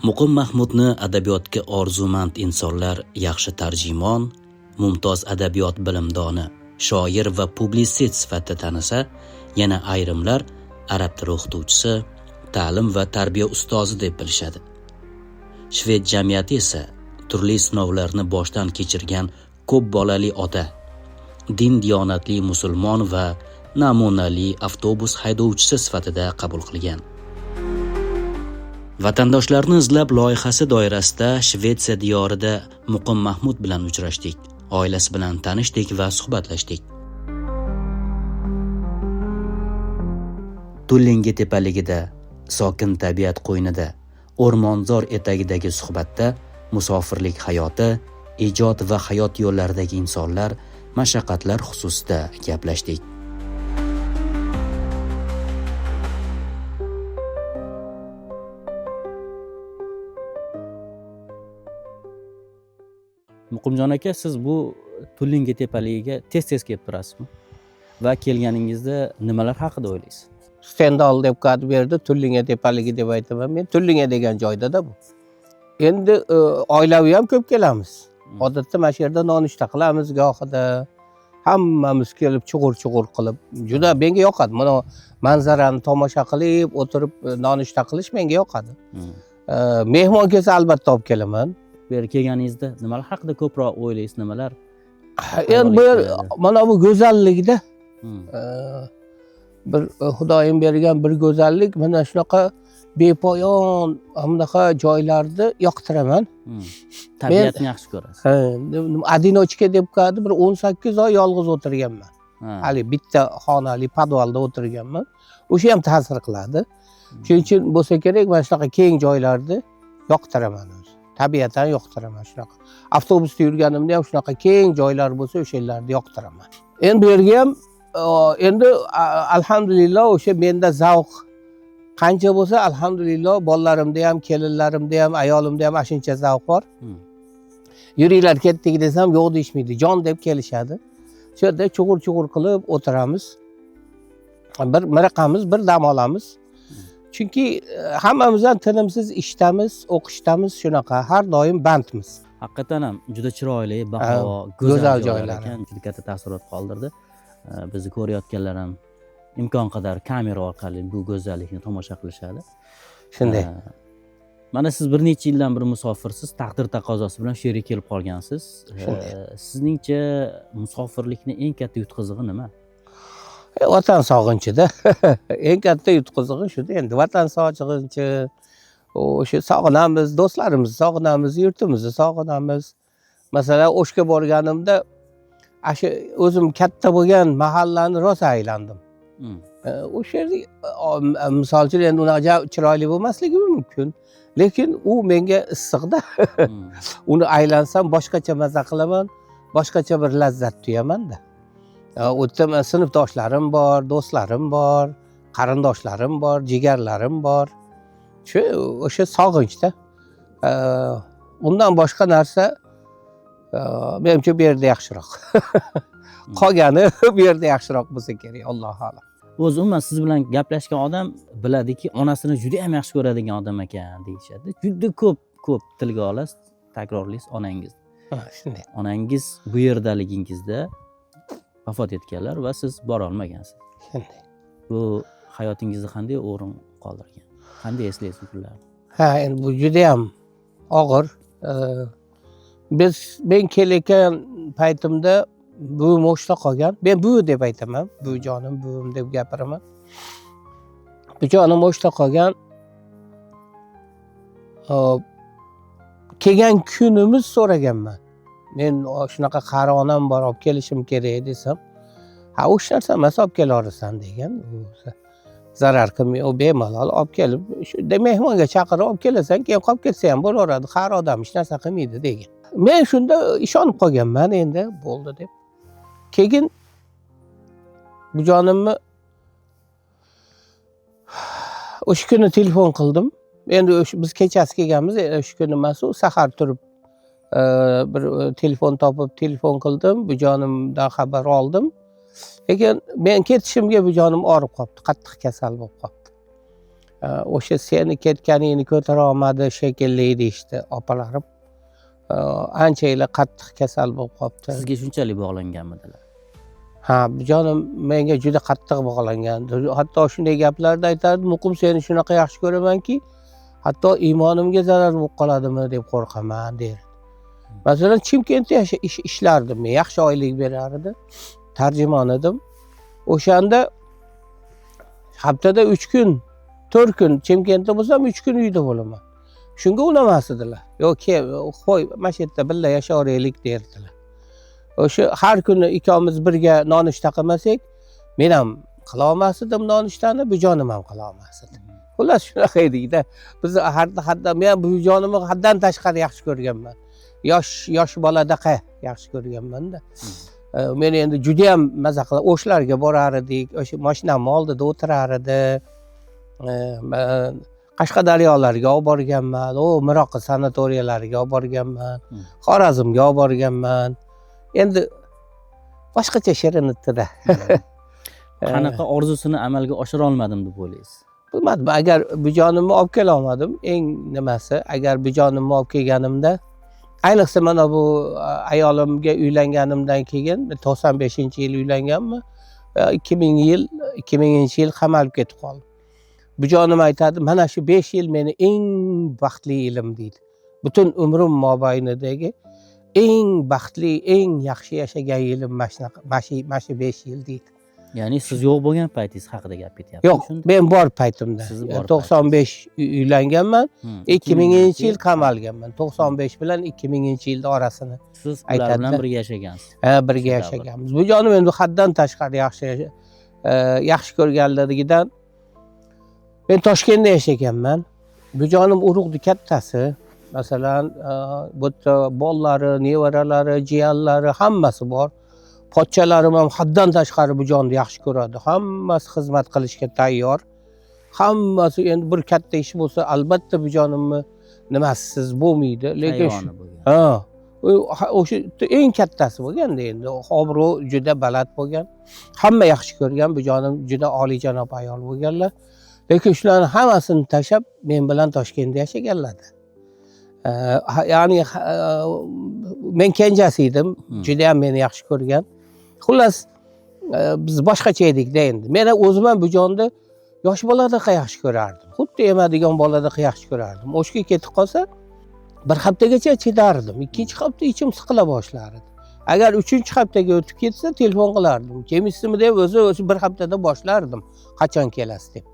Muqim Mahmudni adabiyotga orzumand insonlar yaxshi tarjimon, mumtoz adabiyot bilimdoni, shoir va publitsist sifatida tanisa, yana ayrimlar arab tili o'qituvchisi, ta'lim va tarbiya ustozi deb bilishadi. Shved jamiyati esa turli sinovlarni boshdan kechirgan ko'p bolali ota, din diyonatli musulmon va namunali avtobus haydovchisi sifatida qabul qilgan. Vatandoshlarni izlab loyihasi doirasida Shvetsiya diyorida Muqim Mahmud bilan uchrashdik. Oilasi bilan tanishdik va suhbatlashdik. Tullinge tepaligida, sokin tabiat qo'ynida, o'rmonzor etagidagi suhbatda musofirlik hayoti, ijod va hayot yo'llaridagi insonlar, mashaqqatlar xususida gaplashdik. Muqimjon aka, siz bu Tullinge tepaligiga tez-tez kelib turasizmi? Va kelganingizda nimalar haqida o'ylaysiz? Stendal deb bu yerda Tullinge tepaligi deb aytaman men. Tullinge degan joyda-da bu. Endi oilaviy ham ko'p kelamiz. Odatda mana shu yerda nonushta qilamiz gohida. Hammamiz kelib chug'ur-chug'ur qilib, juda menga yoqadi. Mana manzarani tomosha qilib, o'tirib nonushta qilish menga yoqadi. Mehmon kelsa albatta olib kelaman. Bu yerga kelganingizda nimalar haqida ko'proq o'ylaysiz, nimalar? Endi bu yer mana bu go'zallikda bir Xudoyim bergan bir go'zallik, mana shunaqa bepoyon bunaqa joylarni yoqtiraman. Tabiatni yaxshi ko'rasiz. Ha, одиночка deb qo'yadi, bir 18 oy yolg'iz o'tirganman. Hali bitta xonali podvalda o'tirganman. O'sha ham ta'sir qiladi. Shuning uchun bo'lsa kerak, mana shunaqa keng joylarni yoqtiraman o'zi. Tabiatan yoqtiraman shunaqa. Avtobusda yurganimda ham shunaqa keng joylar bo'lsa, o'sha yerlarni yoqtiraman. Endi bu yerga ham endi alhamdulillah o'sha menda zavq qancha bo'lsa, alhamdulillah bolalarimda ham, kelinlarimda ham, ayolimda ham shuncha zavq bor. Yuringlar ketdik desam yo'q deyishmaydi, jon deb kelishadi. Shu yerda chug'ur-chug'ur qilib o'tiramiz. Bir miriqamiz, bir dam olamiz. Chunki hammamiz ham tinimsiz ishdamiz, o'qishdamiz, shunaqa har doim bandmiz. Haqiqatan ham juda chiroyli, bahavo, go'zal joylar ekan, juda katta taassurot qoldirdi. Bizni ko'rayotganlar ham imkon qadar kamera orqali bu go'zallikni tomosha qilishadi. Shunday. Mana siz bir necha yildan beri musofirsiz, taqdir taqozosi bilan shu yerga kelib qolgansiz. Sizningcha musofirlikning eng katta yutqizig'i nima? Vatan sog'inchida. Eng katta yutqizig'i shuda endi vatan sog'inchi. O'sha sog'inamiz, do'stlarimizni sog'inamiz, yurtimizni sog'inamiz. Masalan, O'shga borganimda o'sha o'zim katta bo'lgan mahallani rosa aylandim. O'sha yerda misol uchun endi unaqa chiroyli bo'lmasligi mumkin, lekin u menga issiqda. Uni aylansam boshqacha maza qilaman, boshqacha bir lazzat tuyaman-da. U yerda sinfdoshlarim bor, do'stlarim bor, qarindoshlarim bor, jigarlarim bor. Shu o'sha sog'inchda. Undan boshqa narsa menimcha bu yerda yaxshiroq. Qolgani bu yerda yaxshiroq bo'lsa kerak, Allohu a'lam. O'zi umuman siz bilan gaplashgan odam biladiki, onasini juda ham yaxshi ko'radigan odam ekan deyishadi. Juda ko'p tilga olasiz, takrorlaysiz onangizni. Ha, shunday. Onangiz bu yerdaligingizda vafot etganlar va siz bora olmagansiz. Shunday. Bu hayotingizda qanday o'rin qoldirgan? Qanday eslaysiz kunlarni? Ha, endi bu juda ham og'ir. Men kelayotgan paytimda buvim o'shda qolgan. Men buvi deb aytaman, buvijonim, buvim deb gapiraman. Buvijonim o'shda qolgan. Kelgan kunimiz so'raganman. Men shunaqa qari onam bor, olib kelishim kerak desam, ha, o'sha narsa emas, olib kelaverasan degan. Zarar qilmay, u bemalol olib kelib, shunda mehmonga chaqirib olib kelasan, keyin qolib ketsa ham bo'laveradi, qari odam hech narsa qilmaydi degan. Men shunda ishonib qolganman, endi bo'ldi deb. Keyin bujonimni o'sha kuni telefon qildim. Endi o'sha biz kechasi kelganmiz, o'sha kuni emas, u sahar turib bir telefon topib telefon qildim, bujonimdan xabar oldim. Lekin men ketishimga bujonim og'rib qolibdi, qattiq kasal bo'lib qolibdi. O'sha seni ketganingni ko'tara olmadi shekilli deyishdi opalarim. Ancha yil qattiq kasal bo'lib qolibdi. Sizga shunchalik bog'langanmidilar? Ha, jonim menga juda qattiq bog'langan. Hatto shunday gaplarni aytardi, Muqim seni shunaqa yaxshi ko'ramanki, hatto iymonimga zarar bo'lib qoladimi deb qo'rqaman derdi. Masalan, Chimkentda ishlardim men, yaxshi oylik berar edi. Tarjimon edim. O'shanda haftada 3 kun, 4 kun Chimkentda bo'lsam, 3 kun uyda bo'laman. Shunga unamas edilar. Yo'q, kel, qo'y, mana shu yerda birga yashaveraylik derdilar. O'sha har kuni ikkovimiz birga nonushta qilmasak, men ham qila olmas edim nonushtani, bujonim ham qila olmas edi. Xullas shunaqa edikda. Biz haddan men bujonimni haddan tashqari yaxshi ko'rganman. Yosh boladaqa yaxshi ko'rganman-da. Men endi juda ham maza qilib O'shlarga borar edik, o'sha mashinamni oldida o'tirar edi. Qashqadaryolarga olib borganman, o Miroqi sanatoriyalariga olib borganman, Xorazmga olib borganman. Endi boshqacha shirin edi-da. Qanaqa orzusini amalga oshira olmadim deb o'ylaysiz? Bilmadim, agar bujonimni olib kela olmadim, eng nimasi, agar bujonimni olib kelganimda, ayniqsa mana bu ayolimga uylanganimdan keyin, 95-yil uylanganman, 2000-yil qamalib ketib qoldim. Bujonim aytadi, mana shu 5 yil meni eng baxtli yilim deydi. Butun umrim mobaynidagi eng baxtli, eng yaxshi yashagan yilim mana shu 5 yil deydi. Ya'ni siz yo'q bo'lgan paytingiz haqida gap ketyapti. Yo'q, men bor paytimda. Siz bor 95 uylanganman, 2000-yil qamalganman. 95 bilan 2000-yilda orasini siz ular bilan birga yashagansiz. Ha, birga yashaganmiz. Bu jonim endi haddan tashqari yaxshi ko'rganligidan men Toshkentda yashaganman. Bu jonim urug'ni kattasi, masalan, bu yerda bolalari, nevaralari, jiyanlari hammasi bor. Pochchalarim ham haddan tashqari bu jonni yaxshi ko'radi. Hammasi xizmat qilishga tayyor. Hammasi endi bir katta ish bo'lsa, albatta bu jonimni nimasisiz bo'lmaydi. Lekin ha, o'sha eng kattasi bo'lganda endi obro' juda baland bo'lgan. Hamma yaxshi ko'rgan, bu jonim juda oliyjanob ayol bo'lganlar. Lekin shularni hammasini tashlab men bilan Toshkentda yashaganlar. Ya'ni men kenjasi edim, juda ham meni yaxshi ko'rgan. Xullas, biz boshqacha edikda endi. Men o'zim ham bu jonni yosh boladaqa yaxshi ko'rardim. Xuddi emadigan boladaqa yaxshi ko'rardim. O'shga ketib qolsa, bir haftagacha chidardim. Ikkinchi hafta ichim siqila boshlardi. Agar 3-haftaga o'tib ketsa, telefon qilardim. Kelmaysizmi deb o'zi bir haftada boshlardim. Qachon kelasiz deb.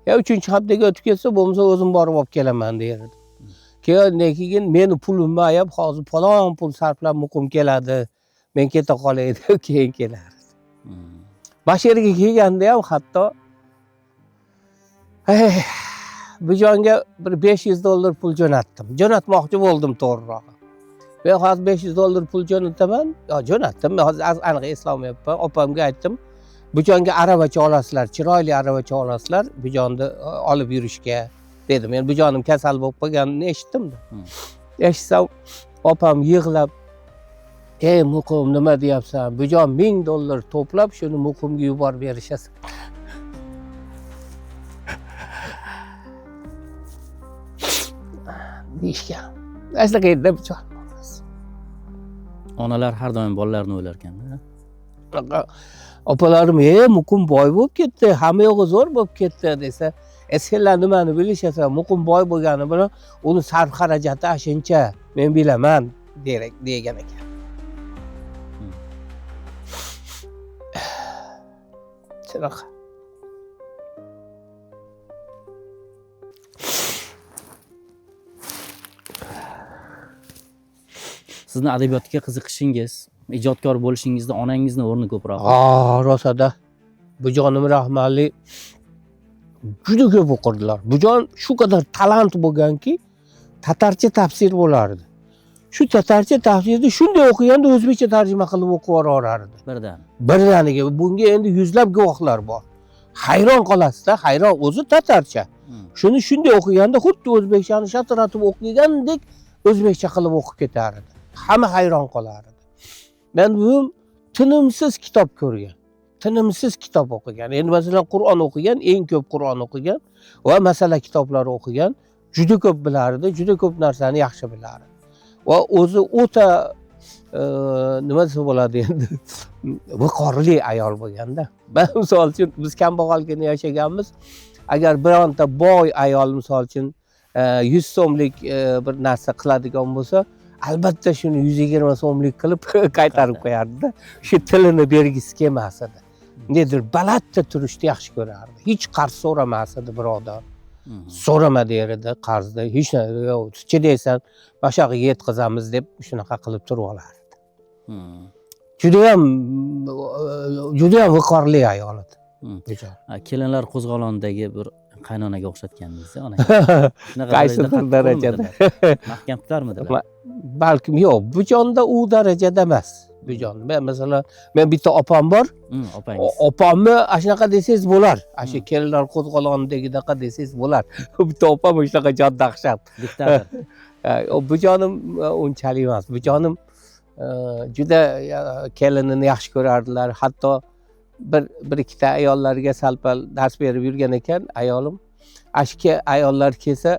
Ya 3-haftaga o'tib ketsa, bo'lmasa o'zim borib olib kelaman derdim. Keyin keyin meni pulimni ayab, hozir falon pul sarflab muqim keladi. Men keta qolay deb keyin kelardi. Bashirga kelganda ham hatto bu jonga bir $500 pul jo'natdim. Jo'natmoqchi bo'ldim to'g'rirog'i. Men hozir $500 pul jo'nataman. Yo, jo'natdim. Men hozir aniq eslolmayapman. Opamga aytdim. Bu jonga aravacha olasizlar, chiroyli aravacha olasizlar, bu jonni olib yurishga dedim. Men bu jonim kasal bo'lib qolganini eshitdim-da. Eshitsam opam yig'lab, "Ey Muqim, nima deyapsan? Bu jon $1000 to'plab shuni Muqimga yuborib berishasan." Deyishgan. Shunaqa edi bu jon. Onalar har doim bolalarini o'ylar ekanda. Opalarim, "Ey Muqim boy bo'lib ketdi, hamma yo'g'i zo'r bo'lib ketdi" desa, senlar nimani bilishasan? Muqim boy bo'lgani bilan uni sarf xarajati ashuncha, men bilaman degan ekan. Shunaqa. Sizni adabiyotga qiziqishingiz, ijodkor bo'lishingizda onangizning o'rni ko'proq. Rosada. Bu jonim rahmatli juda ko'p o'qirdilar. Bu jon shu qadar talant bo'lganki, tatarcha tafsir bo'lardi. Shu tatarcha tafsirni shunday o'qiganda o'zbekcha tarjima qilib o'qib yuborardi. Birdan. Birdaniga bunga endi yuzlab guvohlar bor. Hayron qolasizda, hayron, o'zi tatarcha. Shuni shunday o'qiganda xuddi o'zbekchani shatratib o'qigandek o'zbekcha qilib o'qib ketardi. Hamma hayron qolardi. Men bu tinimsiz kitob ko'rgan. Tinimsiz kitob o'qigan. Endi masalan Qur'on o'qigan, eng ko'p Qur'on o'qigan va masala kitoblari o'qigan, juda ko'p bilardi, juda ko'p narsani yaxshi bilardi. Va o'zi o'ta nima desa bo'ladi endi, viqorli ayol bo'lganda. Man misol uchun biz kambag'algina yashaganmiz. Agar bironta boy ayol misol uchun 100 so'mlik bir narsa qiladigan bo'lsa, albatta shuni 120 so'mlik qilib qaytarib qo'yardi-da. Shu tilini bergisi kelmas edi. Nedir, balandda turishni yaxshi ko'rardi. Hech qarz so'ramas edi birovdan. So'rama der edi qarzni. Hech narsa, chidaysan, boshqa yoqqa yetkazamiz deb shunaqa qilib turib olardi. Judayam judayam viqorli ayol edi. Kelinlar qo'zg'olonidagi bir qaynonaga o'xshatgandingiz ona. Qaysidir darajada. Mahkam tutarmidilar? Balkim yo'q, bujonda u darajada emas. Bujon. Men masalan, men bitta opam bor. Opangiz. Opamni ana shunaqa desangiz bo'lar. Ana shu kelinlar qo'zg'olonidagidaqa desangiz bo'lar. Bitta opam shunaqa jon dahshat. Diktator. Bujonim unchalik emas. Bujonim juda kelinini yaxshi ko'rardilar. Hatto bir ikkita ayollarga sal-pal dars berib yurgan ekan ayolim. Ashka ayollar kelsa,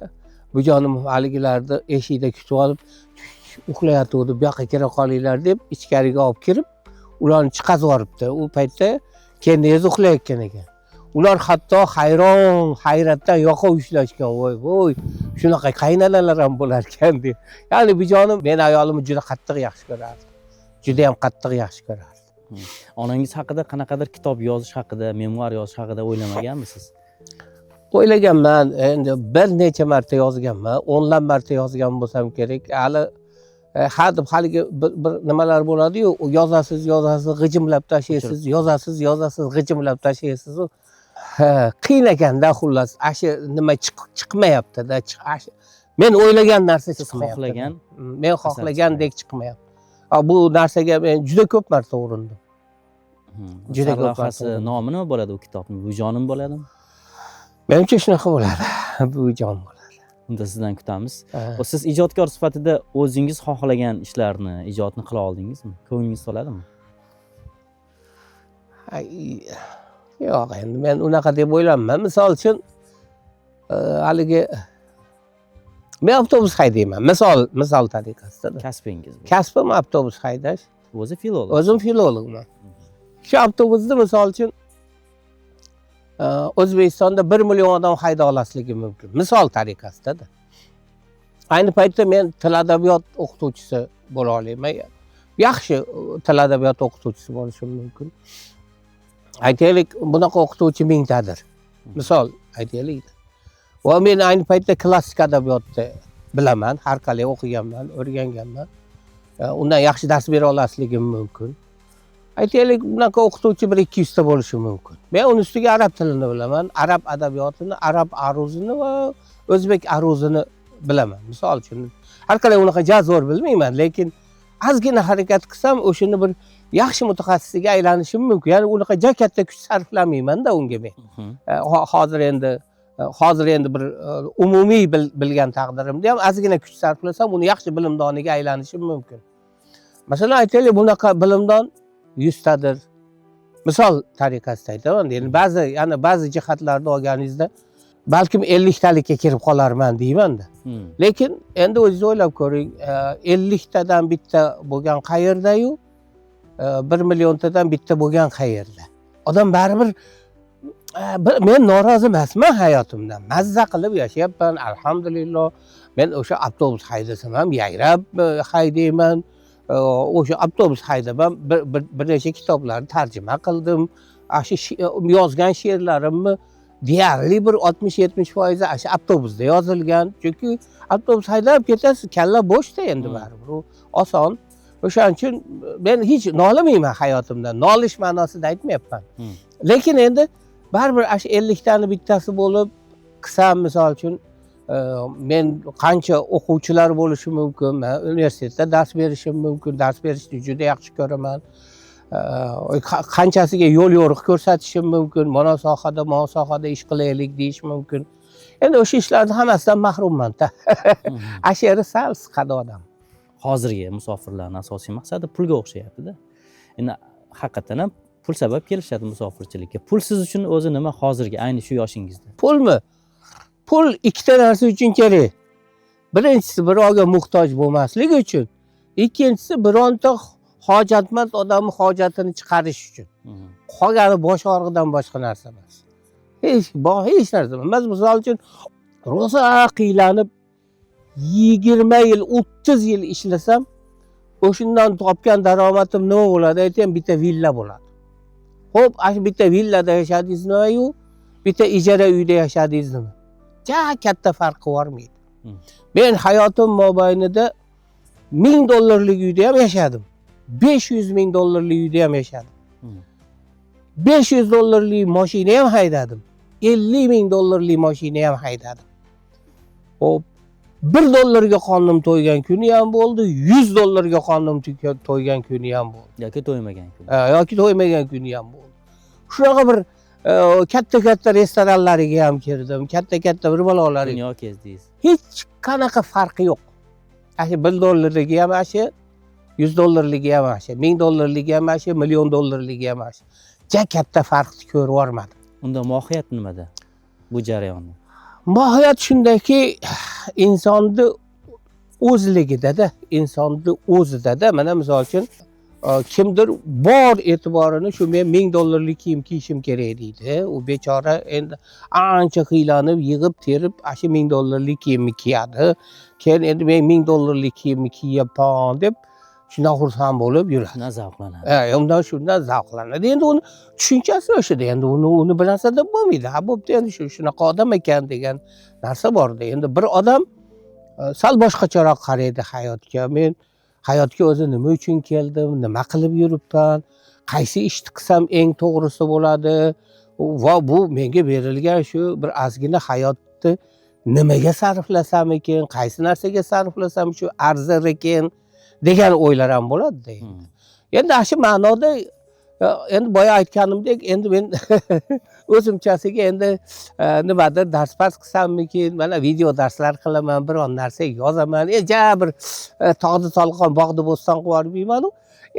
bujonim haligilarni eshikda kutib olib, uxlayotgandi, bu yoqqa kira qolinglar deb ichkariga olib kirib, ularni chiqazib yuboribdi. U paytda kelingiz uxlayotgan ekan. Ular hatto hayron, hayratdan yoqa ushlashgan. Voy voy, shunaqa qaynanalar ham bo'lar ekan deb. Ya'ni bujonim men ayolimni juda qattiq yaxshi ko'rardi. Juda ham qattiq yaxshi ko'rardi. Onangiz haqida qanaqadir kitob yozish haqida, memuar yozish haqida o'ylamaganmisiz? O'ylaganman, endi bir necha marta yozganman, o'nlab marta yozgan bo'lsam kerak. Hali ha deb haligi bir nimalar bo'ladi-yu, yozasiz, yozasiz, g'ijimlab tashlaysiz, yozasiz, yozasiz, g'ijimlab tashlaysiz. Ha, qiyin ekanda xullas, shu nima chiqmayapti-da, men o'ylagan narsa Siz chiqmayapti. xohlagan Men xohlagandek chiqmayapti. Bu narsaga men juda ko'p marta urindim. Juda ko'p Sarlavhasi marta. nomi nima bo'ladi u kitobning? Buvijonim bo'ladimi? Menimcha shunaqa bo'ladi. Buvijon bo'ladi. Unda sizdan kutamiz. Siz ijodkor sifatida o'zingiz xohlagan ishlarni, ijodni qila oldingizmi? Ko'nglingiz to'ladimi? Yo'q, endi men unaqa deb o'ylamayman. Misol uchun, haligi men avtobus haydayman. Misol tariqasida. Kasbingiz bu. Kasbim avtobus haydash. O'zi filolog. O'zim filologman. Shu avtobusni misol uchun O'zbekistonda 1 million odam hayda olasligi mumkin. Misol tariqasida. Ayni paytda men til adabiyot o'qituvchisi bo'la olaman. Yaxshi til adabiyot o'qituvchisi bo'lishim mumkin. Aytaylik, bunaqa o'qituvchi mingtadir. Misol aytaylik. Va men ayni paytda klassik adabiyotni bilaman, har qalay o'qiganman, o'rganganman. Undan yaxshi dars bera olasligim mumkin. Aytaylik, bunaqa o'qituvchi bir 200 ta bo'lishi mumkin. Men uni ustiga arab tilini bilaman, arab adabiyotini, arab aruzini va o'zbek aruzini bilaman. Misol uchun, har qalay unaqa ja zo'r bilmayman, lekin ozgina harakat qilsam o'shani bir yaxshi mutaxassisiga aylanishim mumkin. Ya'ni unaqa ja katta kuch sarflamayman-da unga men. Hozir endi bir umumiy bilgan taqdirimda ham ozgina kuch sarflasam uni yaxshi bilimdoniga aylanishim mumkin. Masalan, aytaylik, bunaqa bilimdon 100 tadir. Misol tariqasida aytaman. Endi ba'zi jihatlarni olganingizda balkim 50 talikka kirib qolarman deyman-da. Lekin endi o'zingiz o'ylab ko'ring, 50 tadan bitta bo'lgan qayerda-yu, 1 milliontadan bitta bo'lgan qayerda? Odam baribir men norozi emasman hayotimdan. Mazza qilib yashayapman, alhamdulillah. Men o'sha avtobus haydasam ham yayrab haydayman. O'sha avtobus haydab ham bir necha kitoblarni tarjima qildim. Shu yozgan she'rlarimni deyarli bir 60-70% shu avtobusda yozilgan. Chunki avtobus haydab ketasiz, kalla bo'shda endi baribir. U oson. O'shaning uchun men hech nolimayman hayotimdan. Nolish ma'nosida aytmayapman. Lekin endi baribir shu 50 tani bittasi bo'lib qilsam, misol uchun, men qancha o'quvchilar bo'lishi mumkin, men universitetda dars berishim mumkin, dars berishni juda yaxshi ko'raman. Qanchasiga yo'l yo'riq ko'rsatishim mumkin, mana sohada, mana sohada ish qilaylik deyish mumkin. Endi o'sha ishlarni hammasidan mahrumman-da. Ashu yeri sal siqadi odam. Hozirgi musofirlarning asosiy maqsadi pulga o'xshayapti-da. Endi haqiqatan ham Pul sabab kelishadi musofirchilikka. Pul siz uchun o'zi nima hozirgi ayni shu yoshingizda? Pulmi? Pul ikkita narsa uchun kerak. Birinchisi birovga muhtoj bo'lmaslik uchun, ikkinchisi bironta hojatmand odamni hojatini chiqarish uchun. Qolgani bosh og'rig'idan boshqa narsa emas. Hech narsa emas. Misol uchun rosa qiylanib 20 yil, 30 yil ishlasam, o'shundan topgan daromadim nima bo'ladi? Aytayim, bitta villa bo'ladi. Xo'p, ana shu bitta villada yashadingizmi-yu, bitta ijara uyda yashadingizmi? Ja katta farqi bormaydi. Men hayotim mobaynida 1000 dollarlik uyda ham yashadim. 500 ming dollarlik uyda ham yashadim. 500 dollarlik mashina ham haydadim. 50 ming dollarlik mashina ham haydadim. Xo'p, 1 dollarga qornim to'ygan kuni ham bo'ldi, 100 dollarga qornim to'ygan kuni ham bo'ldi. Yoki to'ymagan kuni. Yoki to'ymagan kuni ham bo'ldi. Shunaqa bir katta-katta restoranlariga ham kirdim, katta-katta bir balolarga. Dunyo kezdingiz. Hech qanaqa farqi yo'q. Ana 1 dollarligi ham shu, 100 dollarligi ham shu, 1000 dollarligi ham shu, million dollarligi ham shu. Ja katta farqni ko'rib yubormadim. Unda mohiyat nimada bu jarayonda? Mohiyat shundaki, insonni o'zligida-da, insonni o'zida-da. Mana misol uchun kimdir bor e'tiborini shu men 1000 dollarlik kiyim kiyishim kerak deydi. U bechora endi ancha qiylanib, yig'ib, terib ana shu 1000 dollarlik kiyimni kiyadi. Keyin endi men 1000 dollarlik kiyimni kiyyapman deb shundan xursand bo'lib yuradi. Shundan zavqlanadi. Undan shundan zavqlanadi. Endi uni tushunchasi o'shada. Endi uni bir narsa deb bo'lmaydi. Ha, bo'pti, endi shu shunaqa odam ekan degan narsa borda. Endi bir odam sal boshqacharoq qaraydi hayotga. Men hayotga o'zi nima uchun keldim, nima qilib yuribman, qaysi ishni qilsam eng to'g'risi bo'ladi va bu menga berilgan shu bir ozgina hayotni nimaga sarflasam ekan, qaysi narsaga sarflasam shu arzir ekan degan o'ylar ham bo'ladi. Endi ana shu ma'noda endi boya aytganimdek, endi men o'zimchasiga endi nimadir dars pars qilsammikin, mana video darslar qilaman, biron narsa yozaman, ja bir tog'ni tolqon, bog'ni bo'ston qilib yubormayman-u.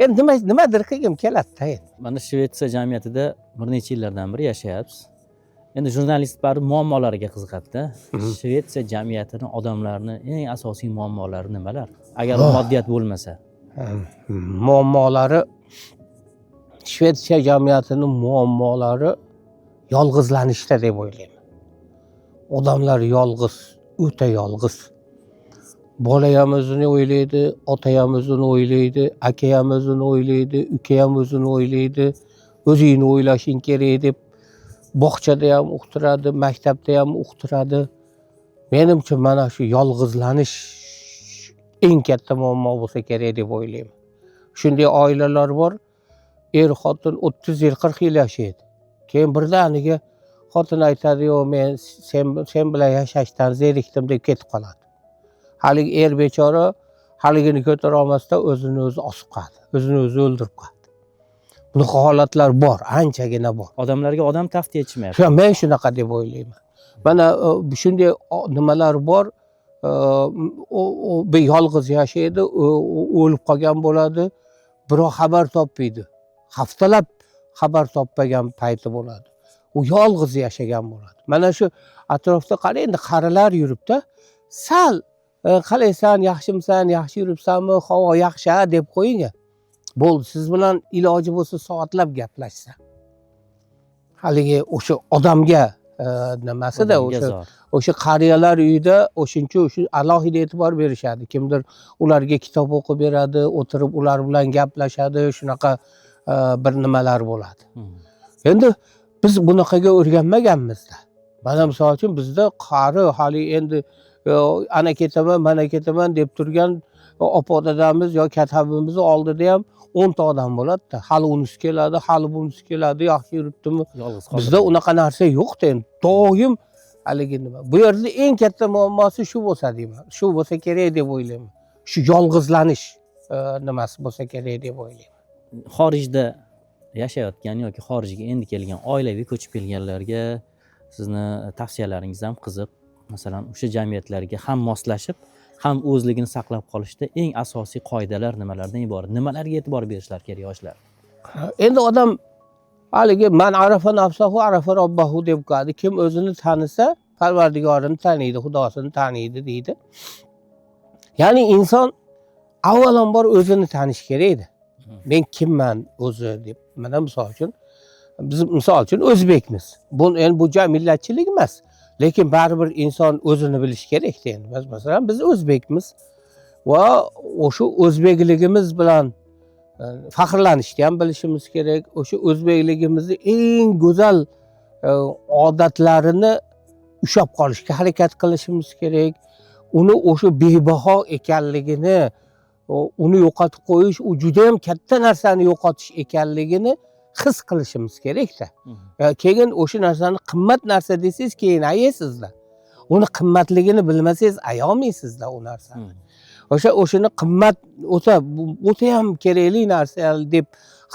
Endi nimadir qilgim keladi-da endi. Mana Shvetsiya jamiyatida bir necha yillardan beri yashayapsiz. Endi jurnalist baribir muammolariga qiziqadi-da. Shvetsiya jamiyatini, odamlarni eng asosiy muammolari nimalar? Agar moddiyat bo'lmasa. Muammolari, Shvetsiya jamiyatining muammolari yolg'izlanishda deb o'ylayman. Odamlar yolg'iz, o'ta yolg'iz. Bola ham o'zini o'ylaydi, ota ham o'zini o'ylaydi, aka ham o'zini o'ylaydi, uka ham o'zini o'ylaydi. O'zingni o'ylashing kerak deb bog'chada ham uqtiradi, maktabda ham uqtiradi. Menimcha mana shu yolg'izlanish eng katta muammo bo'lsa kerak deb o'ylayman. Shunday oilalar bor, er xotin 30 yil, 40 yil yashaydi. Keyin birdaniga xotin aytadi, yo'q, men sen bilan yashashdan zerikdim deb ketib qoladi. Haligi er bechora haligini ko'tara olmasdan o'zini o'zi osib qoladi, o'zini o'zi o'ldirib qoladi. Bunaqa holatlar bor, anchagina bor. Odamlarga odam tafti yetishmayapti. Shu, men shunaqa deb o'ylayman. Mana shunday nimalar bor, u bir yolg'iz yashaydi, u o'lib qolgan bo'ladi, biroq xabar topmaydi. Haftalab xabar topmagan payti bo'ladi. U yolg'iz yashagan bo'ladi. Mana shu atrofda qarang, endi qarilar yuribdi. Sal qalaysan, yaxshimisan, yaxshi yuribsanmi, havo yaxshi ha deb qo'ying. Bo'ldi, siz bilan iloji bo'lsa soatlab gaplashsa. Haligi o'sha odamga nimasida o'sha qariyalar uyida o'shancha o'sha alohida e'tibor berishadi. Kimdir ularga kitob o'qib beradi, o'tirib ular bilan gaplashadi, shunaqa bir nimalar bo'ladi. Endi biz bunaqaga o'rganmaganmizda. Mana misol uchun bizda qari hali endi ana ketaman, mana ketaman deb turgan opa dadamiz yo katabimizni oldida ham 10 ta odam bo'ladi-da. Hali unisi keladi, hali bunisi keladi, yaxshi yuribdimi? Bizda unaqa narsa yo'q-da endi. Doim haligi nima. Bu yerda eng katta muammosi shu bo'lsa deyman. Shu bo'lsa kerak deb o'ylayman. Shu yolg'izlanish nimasi bo'lsa kerak deb o'ylayman. Xorijda yashayotgan yoki xorijga endi kelgan, oilaviy ko'chib kelganlarga sizni tavsiyalaringiz ham qiziq. Masalan, o'sha jamiyatlarga ham moslashib, ham o'zligini saqlab qolishda eng asosiy qoidalar nimalardan iborat? Nimalarga e'tibor berishlar kerak yoshlar? Endi odam Haligi "Man arafa nafsahu arafa robbahu" deb qo'yadi. Kim o'zini tanisa, parvardigorini taniydi, xudosini taniydi deydi. Ya'ni inson avvalambor o'zini tanish kerak edi. Men kimman o'zi deb. Mana misol uchun, biz misol uchun o'zbekmiz. Bu endi bu ja millatchilik emas, lekin baribir inson o'zini bilishi kerakda. Endi biz, masalan, biz o'zbekmiz va o'sha o'zbekligimiz bilan faxrlanishni ham bilishimiz kerak. O'sha o'zbekligimizni eng go'zal odatlarini ushlab qolishga harakat qilishimiz kerak. Uni o'sha bebaho ekanligini, uni yo'qotib qo'yish u judayam katta narsani yo'qotish ekanligini his qilishimiz kerakda. Keyin o'sha narsani qimmat narsa desangiz, keyin ayaysizda. Uni qimmatligini bilmasangiz, ayolmaysizda u narsani. O'shani qimmat, o'ta o'tayam kerakli narsa deb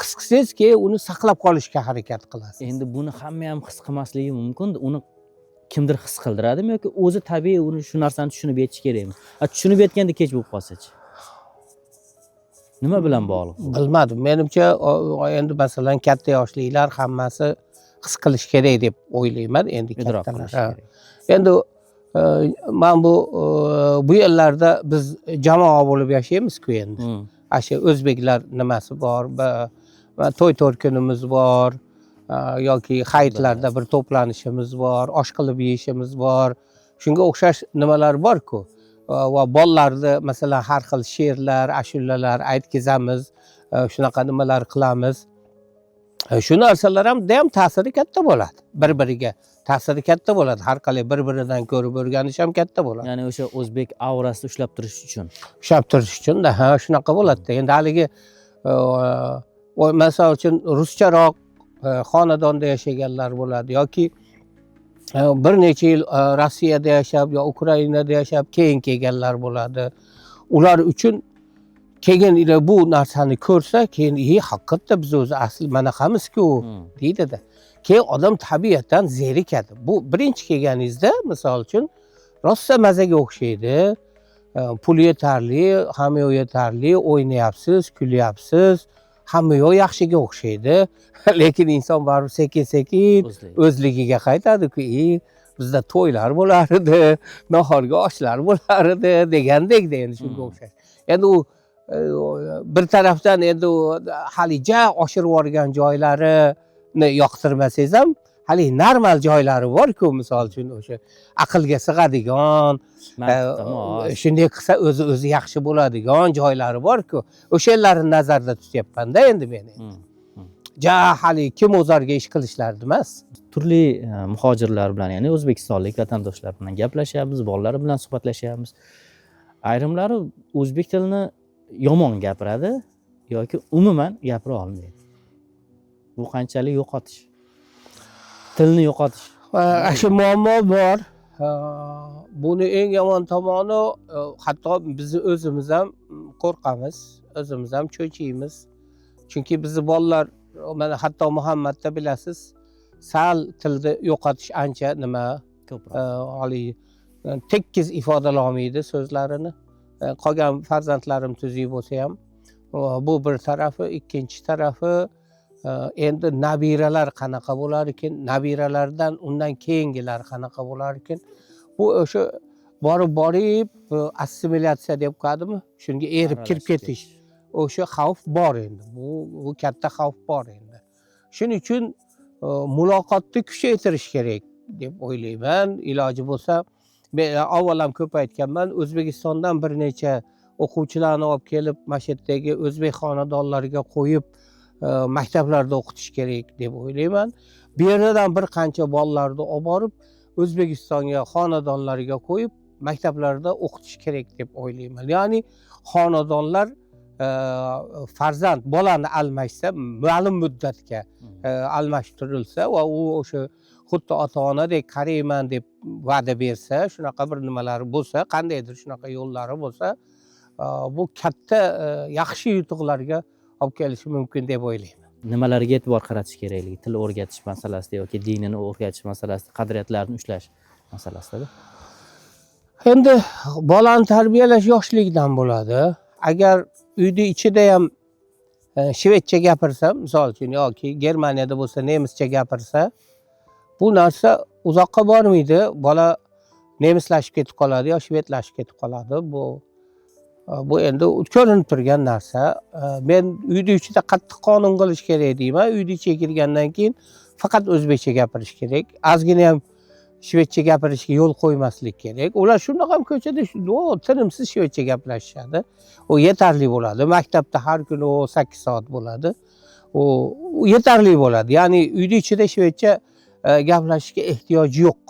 his qilsangiz, keyin uni saqlab qolishga harakat qilasiz. Endi buni hamma ham his qilmasligi mumkin. Uni kimdir his qildiradimi yoki o'zi tabiiy uni shu narsani tushunib yetish kerakmi? A tushunib yetganda kech bo'lib qolsachi, nima bilan bog'liq bu? Bilmadim, menimcha endi masalan katta yoshlilar hammasi his qilish kerak deb o'ylayman endi. Idrok Kattalar, qilish ha. kerak. Endi man bu yerlarda biz jamoa bo'lib yashaymizku endi. Ana shu o'zbeklar nimasi bor, to'y to'rkunimiz bor, yoki hayitlarda bir to'planishimiz bor, osh qilib yeyishimiz bor, shunga o'xshash nimalar borku. Va bolalarni masalan har xil she'rlar, ashulalar aytkazamiz, shunaqa nimalar qilamiz. Shu narsalar ham ta'siri katta bo'ladi, bir biriga ta'siri katta bo'ladi, har qalay bir biridan ko'rib o'rganish ham katta bo'ladi. Ya'ni o'sha o'zbek aurasini ushlab turish uchun. Ushlab turish uchun-da, ha, shunaqa bo'ladida. Endi haligi masal uchun ruscharoq xonadonda yashaganlar bo'ladi yoki bir necha yil Rossiyada yashab yo Ukrainada yashab keyin kelganlar bo'ladi. Ular uchun keyin ila bu narsani ko'rsa, keyin "E, haqiqatda biz o'zi asli manaqamizku" deydida. Keyin odam tabiatan zerikadi. Bu birinchi kelganingizda misol uchun rosa mazaga o'xshaydi. Pul yetarli, hamma yoq yetarli, o'ynayapsiz, kulyapsiz, hamma yoq yaxshiga o'xshaydi. Lekin inson baribir sekin sekin O'zlik. o'zligiga qaytadiku. "E, bizda to'ylar bo'lar edi, nahorga oshlar bo'lar edi" degandekda endi shunga o'xshash. Endi u bir tarafdan endi u hali ja oshirib yuborgan joylarini yoqtirmasangiz ham, haligi normal joylari borku, misol uchun o'sha aqlga sig'adigan, Mantiqqa mos. shunday qilsa o'zi o'zi yaxshi bo'ladigan joylari borku, o'shalarni nazarda tutyapmanda endi men. Ja haligi kim o'zarga ish qilishlardi emas. Turli muhojirlar bilan, ya'ni o'zbekistonlik vatandoshlar bilan gaplashyapmiz, bolalar bilan suhbatlashyapmiz. Ayrimlari o'zbek tilini yomon gapiradi yoki umuman gapira olmaydi. Bu qanchalik yo'qotish, tilni yo'qotish? Shu muammo bor. Buni eng yomon tomoni, hatto bizni o'zimiz ham qo'rqamiz, o'zimiz ham cho'chiymiz, chunki bizni bolalar, mana hatto Muhammadda bilasiz, sal tilni yo'qotish ancha nima, ko'proq. Haligi tekis ifodalolmaydi so'zlarini. Qolgan farzandlarim tuzuk bo'lsa ham, bu bir tarafi. Ikkinchi tarafi, endi nabiralar qanaqa bo'lar ekan, nabiralardan undan keyingilar qanaqa bo'lar ekan, bu o'sha borib borib assimilyatsiya deb qo'yadimi, shunga erib kirib aralashib ketish, o'sha xavf bor endi. Bu katta xavf bor endi. Shuning uchun muloqotni kuchaytirish kerak deb o'ylayman. Iloji bo'lsa, men avval ham ko'p aytganman, O'zbekistondan bir necha o'quvchilarni olib kelib, mana shu yerdagi o'zbek xonadonlariga qo'yib, maktablarda o'qitish kerak deb o'ylayman. Bu yerdan bir qancha bolalarni olib borib, O'zbekistonga xonadonlariga qo'yib, maktablarda o'qitish kerak deb o'ylayman. Ya'ni xonadonlar farzand bolani almashsa, ma'lum muddatga almashtirilsa va u o'sha xuddi ota onadek qarayman deb va'da bersa, shunaqa bir nimalari bo'lsa, qandaydir shunaqa yo'llari bo'lsa, bu katta yaxshi yutuqlarga olib kelishi mumkin deb o'ylayman. Nimalarga e'tibor qaratish kerakligi, til o'rgatish masalasida yoki dinini o'rgatish masalasida, qadriyatlarni ushlash masalasida? Endi bolani tarbiyalash yoshlikdan bo'ladi. Agar uyni ichida ham Shvedcha gapirsa, misol uchun, yoki Germaniyada bo'lsa nemischa gapirsa, bu narsa uzoqqa bormaydi. Bola nemislashib ketib qoladi yo shvedlashib ketib qoladi. Bu endi ko'rinib turgan narsa. Men uyni ichida qattiq qonun qilish kerak deyman. Uyni ichiga kirgandan keyin faqat o'zbekcha gapirish kerak. Ozgina ham shvedcha gapirishga yo'l qo'ymaslik kerak. Ular shundoq ham ko'chada tinimsiz shvedcha gaplashishadi. U yetarli bo'ladi. Maktabda har kuni u 8 soat bo'ladi. U yetarli bo'ladi. Ya'ni uyni ichida shvedcha gaplashishga ehtiyoj yo'q.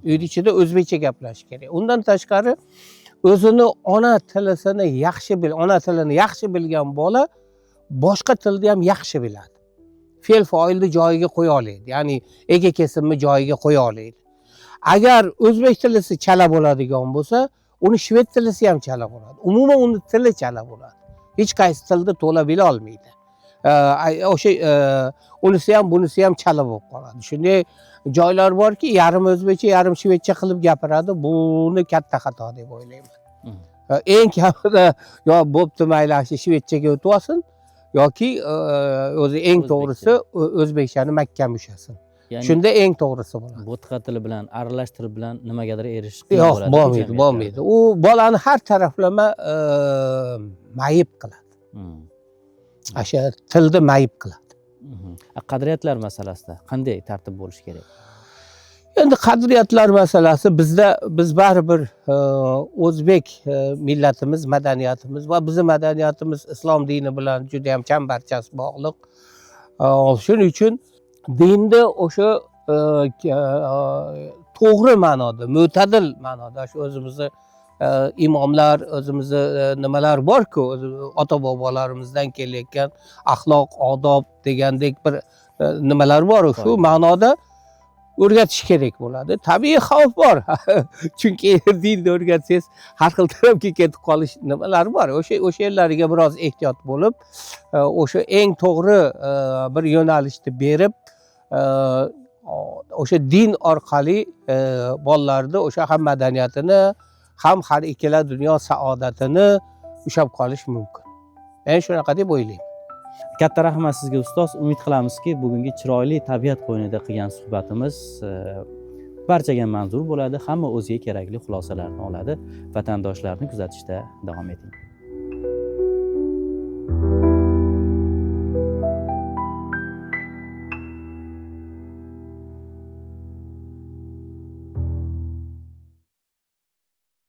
Uyni ichida o'zbekcha gaplashish kerak. Undan tashqari o'zini ona tilisini yaxshi bil, ona tilini yaxshi bilgan bola boshqa tilni ham yaxshi biladi. Fe'l foilni joyiga qo'ya oladi. Ya'ni ega kesimni joyiga qo'ya oladi. Agar o'zbek tilisi chala bo'ladigan bo'lsa, uni shved tilisi ham chala bo'ladi. Umuman uni tili chala bo'ladi. Hech qaysi tilni to'la bila olmaydi. O'sha unisi ham bunisi ham chala bo'lib qoladi. Shunday joylar borki, yarim o'zbekcha, yarim shvedcha qilib gapiradi. Buni katta xato deb o'ylayman. Eng kamida yo bo'pti mayli shu shvedchaga o'tib olsin yoki o'zi eng to'g'risi o'zbekchani mahkam ushlasin. Shunda eng to'g'risi bo'ladi. Bo'tqa tili bilan aralashtirib bilan nimagadir erishish qiyin Yo'q, bo'ladi. bo'lmaydi, bo'lmaydi. U bolani har taraflama mayib qiladi. O'sha tilni mayib qiladi. Qadriyatlar masalasida qanday tartib bo'lishi kerak? Endi qadriyatlar masalasi bizda, biz baribir o'zbek millatimiz, madaniyatimiz va bizni madaniyatimiz islom dini bilan juda ham chambarchas bog'liq. Shuning uchun dinni o'sha to'g'ri ma'noda, mo'tadil ma'noda shu o'zimizni imomlar, o'zimizni nimalar borku, o'zi ota bobolarimizdan kelayotgan axloq, odob degandek bir nimalar bor, shu ma'noda o'rgatish kerak bo'ladi. Tabiiy xavf bor. Chunki dinni o'rgatsangiz har xil tarafga ketib qolish nimalari bor. O'sha yerlariga biroz ehtiyot bo'lib, o'sha eng to'g'ri bir yo'nalishni berib, o'sha din orqali bolalarni o'sha ham madaniyatini, ham har ikkala dunyo saodatini ushlab qolish mumkin. Men shunaqa deb o'ylayman. Katta rahmat sizga, ustoz. Umid qilamizki, bugungi chiroyli tabiat qo'ynida qilgan suhbatimiz barchaga manzur bo'ladi. Hamma o'ziga kerakli xulosalarni oladi. Vatandoshlarni kuzatishda davom eting.